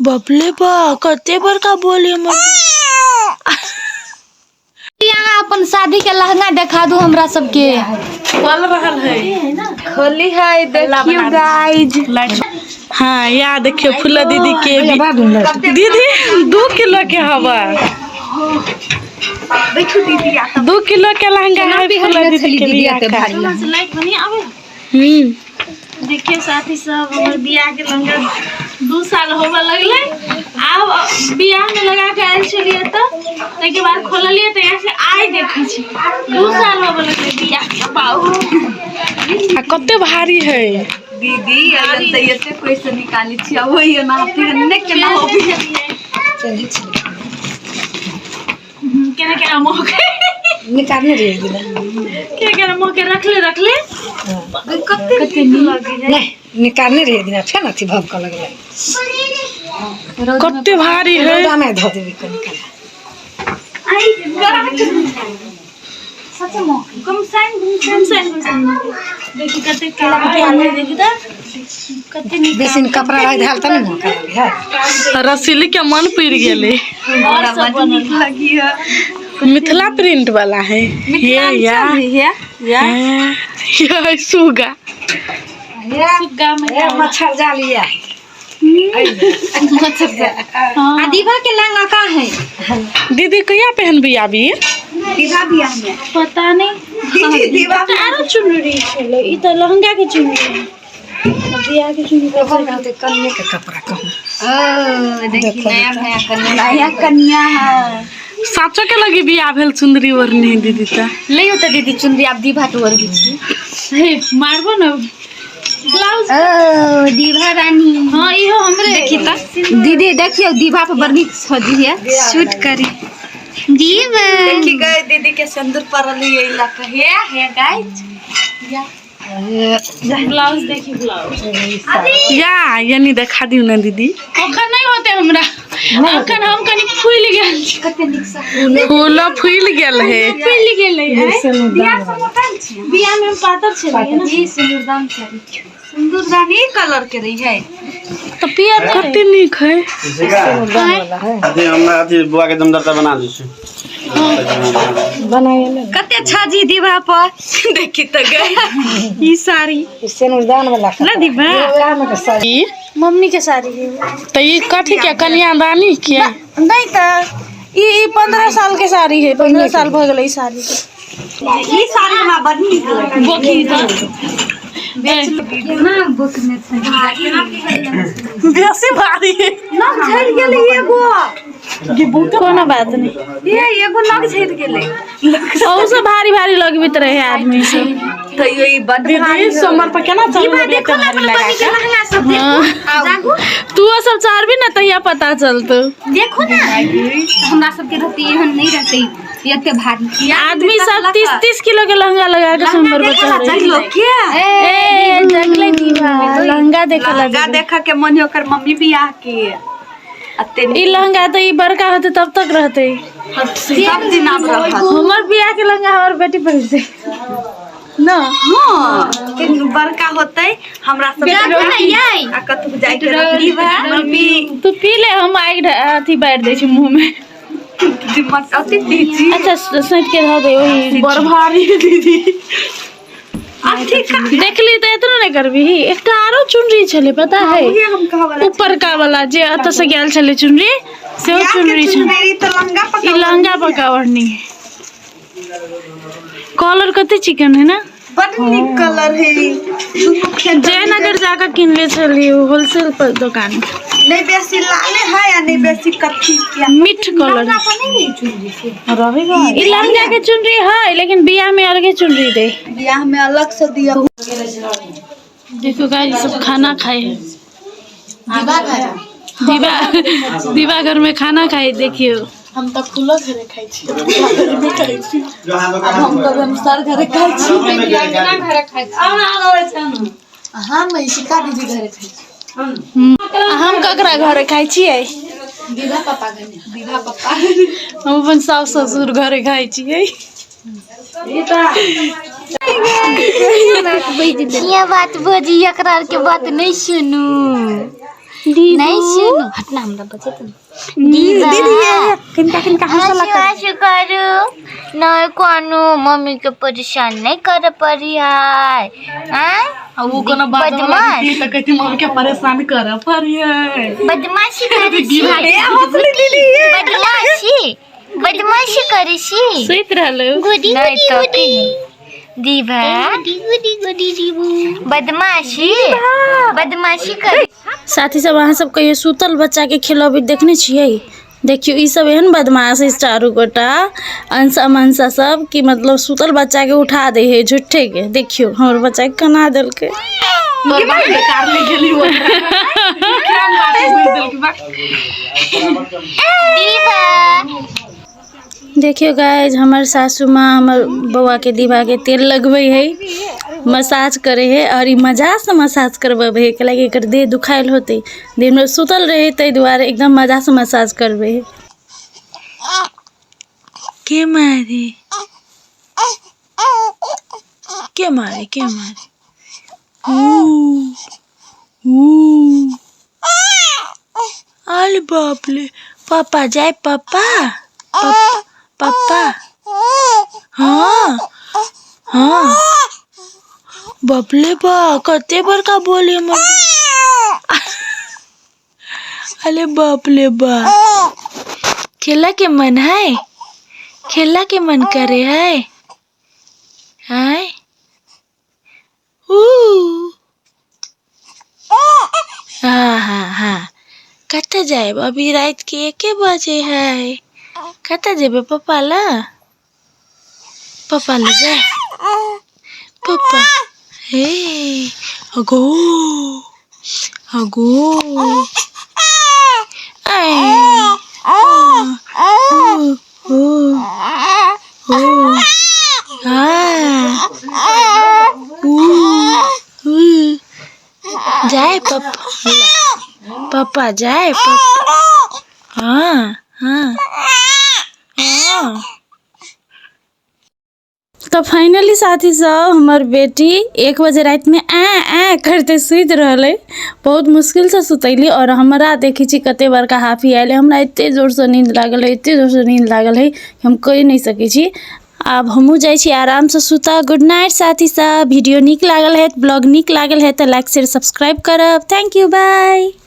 बापले बा कते बड़का बोली हमर। यहाँ अपन शादी के लहंगा देखा दू हमरा सबके। खोल रहल है। खोली है, देखियो गाइज। हाँ या देखियो फूला दीदी के दीदी 2 किलो के हवा। 2 किलो के लहंगा है फूला दीदी के बियाह का। लाइट बनी आवे। देखियो साथी सब हमर बियाह के लहंगा 2 साल होबे लगले। आब बियाह में लगा के आयल छलियै तऽ ताहिके बाद खोललियै तऽ यहाँ से आइ देखै छी 2 साल होबे लगले बियाह के। बाबू आ कते भारी है दीदी। अगर तऽ एते पैसा निकालै छी आ ओहि एना फिर केना होबी। केना केना मोह के निकालने रही दिला। केना केना मोह के रखले रखले कते नीक लगे है। नहीं निकालने रही दिना फेर अथी भभकऽ लगलै। कते भारी है। रौदा में धऽ देबै कनि कनि। सच में गुमसान गुमसान गुमसान देखी कते काला देखी तऽ कते नीक। बेसी कपड़ा रहि धयल तऽ नहि मोह लगै है। रसीली के मन पड़ गेलै। हमरा बड नीक लगी है। मिथिला प्रिंट वाला है ये या या ये सुगा सुग्गा में ए मच्छर जाल ये है। आ दीवा के लहंगा का है? दीदी कहिया पहनबी आबी? दीवा बियाह में पता नहीं। दीदी दीवा आरो चुनरी छलै ई तऽ लहंगा के चुनरी है। बियाह के चुनरी ओकर रहतै कन्ये के कपड़ा कहूँ। ओ देखी नया नया कन्या नया कन्या है। साचो के लगी बियाह भेल चुनरी ओढ़ने है दीदी तऽ। ले तऽ दीदी चुनरी आब दीवा के ओढ़ी छी। हे मारबो न ब्लाउज। ओ दीवा रानी। हाँ इहो हमरे। देखी तऽ दीदी देखियो दीवा पर बड़ नीक सजी है शूट करी दीवा। देखी गए दीदी के सिंदूर पड़ल है इला के हे हे गाइस। ब्लाउज देखी ब्लाउज। या यानी देखा दियौ ना दीदी। अखन नहीं होते हमरा। अखन हम कनी फूलि गेल छी। कते नीक सा फूलो फूलि गेल है। फूलि गेलै है। बियाह में हम पातर छलियै ना। जी सिंदूरदान साड़ी। सिंदूरदान ई कलर के रही है तऽ पियर कते नीक है। अथी हमरा अथी बुआ के दमदरता बना दै छी। कते छाजी दीवा पर देखी तऽ गई ई साड़ी सिनुरदान वाला ना दीवा वएह में के साड़ी। ई मम्मी के साड़ी है। तऽ ई कथी के कन्यादानी के? नहीं तऽ ई 15 साल के साड़ी है। 15 साल भऽ गेलै ई साड़ी के। ई साड़ी हमरा बड नीक लगे। बोकी तऽ केना बुकने छै। बेसी भारी है। नख झड़ि गेलै एगो। कोनो बात नहीं। ये एगो नख झड़ि गेलै। अहू से भारी भारी लगबैत रहे आदमी सब। तैयो ई बड दीदी सोमवार पर केना चलबै एते भारी लगा के? लहंगा सब देखो। तू सब चढ़बी ना तहिया पता चलतौ। देखो ना हमरा सबके रहते एहन नहीं रहते एते भारी। आदमी सब 30-30 किलो के लहंगा लगा के सोमवार पर चढ़े। जगलो के ए जगले दीवा लहंगा देखला। लहंगा देख के मन है ओकर मम्मी बियाह के। अते ई लहंगा तऽ ई बड़का होते तब तक रहते। सब दिन आब रहत। हमर बियाह के लहंगा हमर बेटी पहिरते ना। हाँ बड़का होते हमरा सब आ कतहु जाय के रहती मम्मी। तू पी ले हम आगि अथी बारि दै छी मुँह में। अति पीची। अच्छा सैंत के धऽ दे ओही। बड़ भारी है दीदी। देखली तऽ एतनो नहि करबी। एकटा आरो चुनरी छलै पता है हम कहवला ऊपरका वाला जे एतऽ से गेल छलै चुनरी सेहो चुनरी छलै। चुनरी तऽ लहंगा ई लहंगा पका ओढ़नी है। कलर कते चिकन है ना। बड नीक कलर है। जयनगर जाकर किनले छलियै होलसेल पर दुकान। नहीं बेसी लाले है या नहीं बेसी कथी के मीठ कलर। ई लहंगा के चुनरी है लेकिन बियाह में अलगे चुनरी दे। बियाह में अलग से दिया। देखो गाइस सब खाना खाए है। दीवा दीवा घर में खाना खाए देखियो। हम तऽ खुला घरे खाइ छी। हम कभी हम सर घरे खाइ छी। हम शिका दीदी घरे खाइ छी। हम ककरा घरे खाइ छियै? दीवा पापा घरे। दीवा पप्पा। हम अपन सास ससुर घरे खाइ छियै। ये बात भौजी एकरा के बात नहीं सुनू। नहीं सुनो हटना हमरा बचे तो दीदी ये किनका किनका हंसला कर आशु करू नहीं कोनो मम्मी के परेशान नहीं करे पड़ी है हैं आ वो कोनो बात वाला बदमाश। दीदी तऽ कहती मम्मी के परेशान करे पड़ी है बदमाशी करै छी ए हंसली दीदी ये बदमाशी बदमाशी करै छी सुति रहलै गुडी गुडी गुडी दीवा गुडी गुडी दीबू बदमाशी बदमाशी करै साथी सब अहाँ सब कहियो सुतल बच्चाके खेलबैत देखने छियै? देखियौ ई सब एहन बदमाश है चारू गोटा अंशा मनसा सब कि मतलब सुतल बच्चाके उठा दै है झूठे के। देखियौ हमर बच्चाके कना देलकै। तोर बाप बेकार ले गेली वो केहन बात बुझि देलकै बा। दीवा देखियौ गाइज हमर सासू माँ हमर बौआके दीवाके तेल लगबै है, मसाज करे है और ई मजासँ मसाज करबबै है, कैलाकि एकर देह दुखायल होतै, दिनमे सुतल रहै ताहि दुआरे एकदम मजासँ मसाज करबै है। के मारे के मारे के मारे ऊ ऊ अरे बाप रे पापा जाए पापा पापा पापा हाँ हाँ बाप रे बा कते बड़का बोली हमर। अरे बाप रे बा खेला के मन है, खेला के मन करे है हाय ऊ हाँ हाँ हाँ कतऽ जायब अभी रात के 1 बजे है, कतऽ जेबै पप्पा ला? पप्पा ले जाए पप्पा हे अगो अगो ऐ ओ ओ ओ हाँ ऊ ऊ जाए पप्पा पापा जाए पापा हाँ हाँ हाँ। तो फाइनली साथी सब हमर बेटी 1 बजे रात में आ आ करते सुति रहलै, बहुत मुश्किल से सुतैली। और हमरा देखै छी कते बड़का हाफी आयल है, हमरा एते जोरसँ नींद लागल है, एते जोरसँ नींद लागल है हम कहि नहि सकै छी। आब हमहूँ जाइ छी आरामसँ सुतऽ। गुड नाइट साथी सब। वीडियो नीक लागल है, ब्लॉग नीक लागल है तऽ लाइक शेयर सब्सक्राइब करब। Thank you bye.